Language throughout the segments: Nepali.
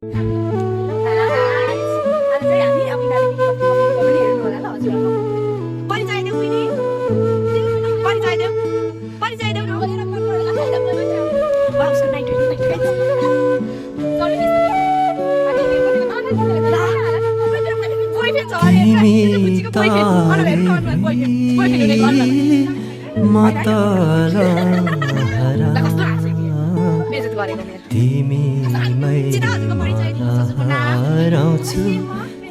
आज चाहिँ हामी अब यिनीहरूले पनि हेर्नु होला ल हजुरहरु परिचय देऊ नि परिचय देऊ वाउ सो नाइट तिमी हराउँछु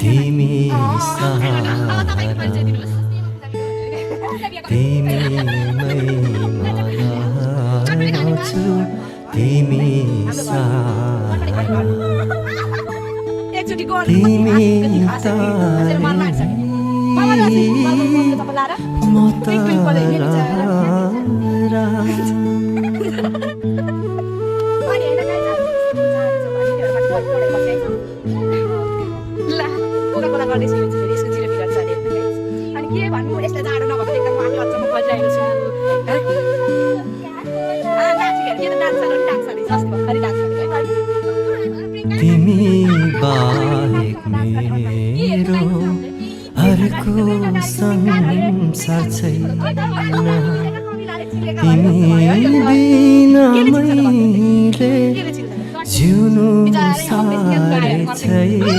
तिमी सहारा तिमी हराउँछु तिमी सहारा तिमी तिमी बाहेक मेरो अर्को संसार छैन तिमी बिना मैले जिउनु साह्रै छैन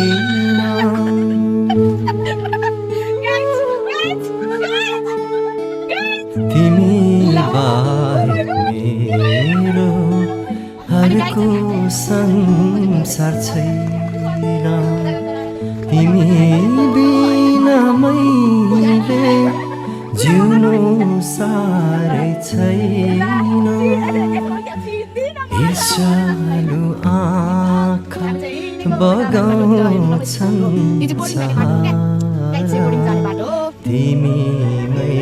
तिमी बाहेक मेरो अर्को संसार छैन तिमी बिना मैले जिउनु साह्रै छैन ईर्ष्यालु आँखा बगाउँछन् तिमीमै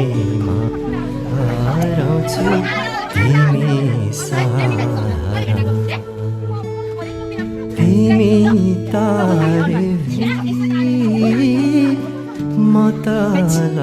हराउँछु तिमी सहारा तिमी तारे म तल